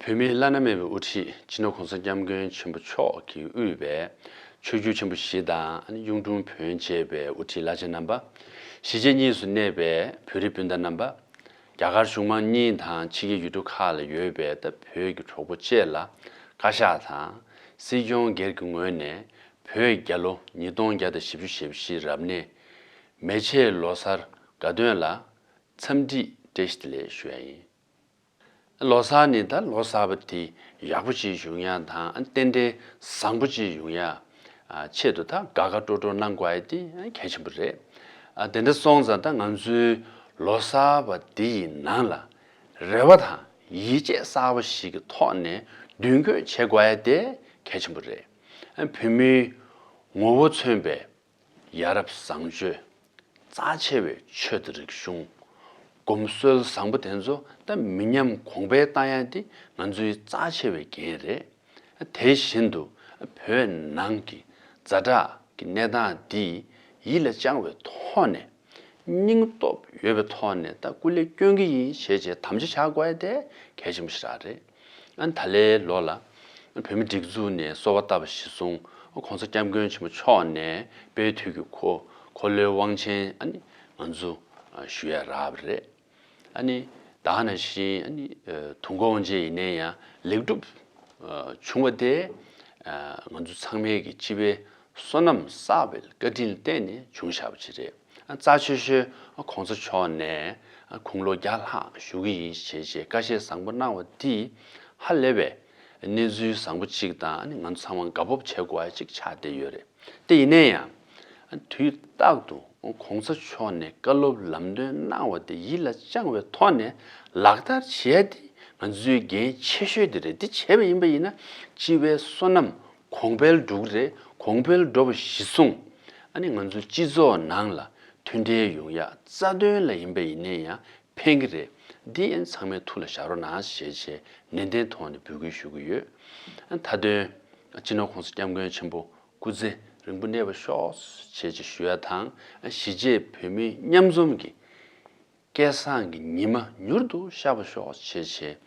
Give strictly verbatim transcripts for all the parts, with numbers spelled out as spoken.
བོད་མིའི་བླ་ན་མེད་པའི་དབུ་ཁྲིད་སྤྱི་ནོར་གོང་ས་སྐྱབས་མགོན་ཆེན་པོ་མཆོག་གིས་དབུས་པའི་ཆོས་བརྒྱུད་ཆེན་པོ་བཞི་དང་གཡུང་དྲུང་བོན་བཅས་པའི་དབུ་ཁྲིད་བླ་ཆེན་རྣམ་པ། གཞིས་བྱེས་གཉིས་སུ་གནས་པའི་བོད་རིགས་སྤུན་ཟླ་རྣམ་པ། རྒྱ་གར་གཞུང་མང་གཉིས་དང་ཕྱི་རྒྱལ་ཡུལ་གྲུ་ཁག་ལ་ཡོད་པའི་ད་བོད་ཀྱི་གྲོགས་པོ་བཅས་ལ་བཀའ་ཤག་དང་སྲིད་སྐྱོང་སྒེར་གྱི་ངོས་ནས་བོད་རྒྱལ་ལོ་ཉིས་སྟོང་བརྒྱ་དང་བཞི་བཅུ་ཞེ་བཞི་རབ་གནས་མེ་ཆེ་ལོ་གསར་དགའ་སྟོན་ལ་འཚམས་འདྲི་བཀྲ་ཤིས་བདེ་ལེགས་ཞུ་ཡ་ཡིན། ལོ་གསར་ནི་ད་ལོ་གསར་པ་དེ་ཡག་པོ་ཅིག་ཡོང་ཡ་དང་རྟེན་འབྲེལ་བཟང་པོ་ཅིག་ཡོང་ཡ་ཆེད་དུ་ད་དགའ་དགའ་སྤྲོ་སྤྲོ་གནང་དགོས་ཡ་དེ་གལ་ཆེན་པོ་རེད། དེ་འདྲ་སོང་ཙང་ད་ང་ཚོའི་ལོ་གསར་པ་འདི་ཡི་ནང་ལ་རེ་བ་དང་ཡིད་ཆེས་གསར་པ་ཞིག་གི་ཐོག་ནས་མདུན་སྐྱོད་བྱེད་དགོས་ཡ་དེ་གལ་ཆེན་པོ་རེད། བོད་མིའི་ངོ་བོ་མཚོན་པའི་ཡ་རབས་བཟང་སྤྱོད། རྩ་ཆེ་བའི་ཆོས་དང་རིག་གཞུང་། གོམས་སྲོལ་བཟང་པོ་དེ་ཚོ་ད་མི་ཉམས་གོང་འཕེལ་བཏང་ཡ་དེ་ང་ཚོའི་རྩ་ཆེ་བའི་འགན་རེད། དེ་བཞིན་དུ་བོད་ནང་གི་ཛ་དྲག་གི་གནས་སྟངས་འདི་ཡིད་ལ་བཅངས་པའི་ཐོག་ནས་སྙིང་སྟོབས་ཡོད་པའི་ཐོག་ནས་ད་སྐུ་ལས་བསྐྱོན་གྱི་ཡིན་ཞེས་བྱས་དམ་བཅའ་བྱ་དགོས་ཡ་དེ་གལ་ཆེན་པོ་ཞིག་རང་རེད། ཨ་ནི་ད་ལོའི་ལོ་ལ་བོད་མི་སྒྲིག་འཛུགས་ནས་གསོལ་བ་བཏབ་པ་གཞིར་བཟུང་གོང་ས་སྐྱབས་མགོན་ཆེན་པོ་མཆོག་ནས་དཔལ་དུས་ཀྱི་འཁོར་འཁོར་ལོའི་དབང་ཆེན་ཨ་ནི་ང་ཚོ་ཞུ་ཡ་རག་པ་རེད། ཨ་ནི་ད་ག་ནང་བཞིན་ཨ་ནི་དུས་འཁོར་དབང་ཆེན་ཡིན་ན་ཡང་ལེགས་གྲུབ་བྱུང་བ་དེ་ང་ཚོ་ཚང་མས་ཀྱི་སྤྱི་པའི་བསོད་ནམས་བསགས་པའི་བཀའ་དྲིན་ལ་བརྟེན་ནས་བྱུང་བཞག་པ་ཅིག་རེད། རྩ་ཆེ་ཤོས་གོང་ས་མཆོག་ནས་དགུང་ལོ་བརྒྱ་ལྷག་བཞུགས་ཀྱི་ཡིན་ཞེས་བྱས་བཀའ་བཞེས་བཟང་པོ་གནང་བ་འདིས་ཧ་ལས་པའི་གནས་ཚུལ་བཟང་པོ་གཅིག་དང་ང་ཚོ་ཚང་མ་དགའ་སྤོབས་བྱེད་དགོས་ཡ་གཅིག་ཆགས་བསྡད་ཡོད་རེད། དེ་ཡིན་ན་ཡང་དུས་རྟག་ཏུ་གོང་ས་མཆོག་ནས་བཀའ་སློབ་ལམ་སྟོན་གནང་བ་དེ་ཡིད་ལ་བཅངས་པའི་ཐོག་ནས་ལག་བསྟར་བྱེད་ཡ་དེ་ང་ཚོའི་འགན་ཆེ་ཤོས་དེ་རེད། འདི་བྱས་པ་ཡིན་པ་ཡིན་ན་སྤྱི་པའི་བསོད་ནམས་གོང་འཕེལ་འགྲོ་གི་རེད། གོང་འཕེལ་འགྲོ་བ་གཞིར་བཟུང་ཨ་ནི་ང་ཚོ་སྤྱི་ཚོགས་ནང་ལ་མཐུན་སྒྲིལ་ཡོང་ཡ་རྩ་དོན་ལ་ཡིན་པ་ཡིན་ན་ཡང་ཕན་གྱི་རེད། འདི་ཡང་ཚང་མའི་ཐུགས་ལ་བཞག་རོགས་གནང་ཞེས་བྱས་ནན་ཏན་ཐོག་ནས་འབོད་སྐུལ་ཞུ་གི་ཡོད། མཐའ་དོན་སྤྱི་ནོར་གོང་ས་སྐྱབས་མགོན་ཆེན་པོ་སྐུ་ཚེ་རིང་པོ་གནས་པར་ཤོག་ཅེས་བྱས་ཞུ་ཡ་དང་གཞིས་བྱེས་བོད་མི་མཉམ་འཛོམས་ཀྱི་སྐལ་བཟང་གི་ཉི་མ་མྱུར་དུ་ཤར་བར་ཤོག་ཅེས་བྱས་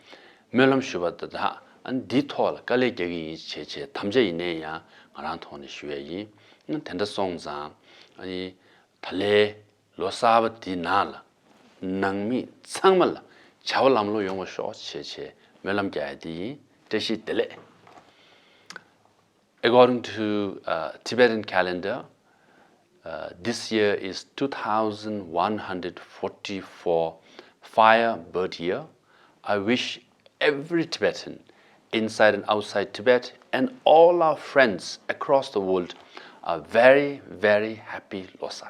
སྨོན་ལམ་ཞུ་བ་དང་། འདིའི་ཐོག་ལ་དཀའ་ལས་རྒྱག་གི་ཡིན་ཞེས་བྱས་དམ་བཅའ་ཡིན་ན་ཡང་ང་རང་ཐོག་ནས་ཞུ་ཡ་ཡིན། དེ་འདྲ་སོང་ཙང་ད་ལོའི་ལོ་གསར་པ་འདིའི་ནང་ལ་ནང་མི་ཚང་མ་ལ་བྱ་བ་ལམ་ལྷོང་ཡོང་བར་ཤོག་ཅེས་བྱས་སྨོན་ལམ་རྒྱག་ཡ་དེ་ཡིན། བཀྲ་ཤིས་བདེ་ལེགས། According to uh, Tibetan calendar, uh, this year is two thousand one hundred forty-four fire bird year. I wish every Tibetan inside and outside Tibet and all our friends across the world a very, very happy Losar.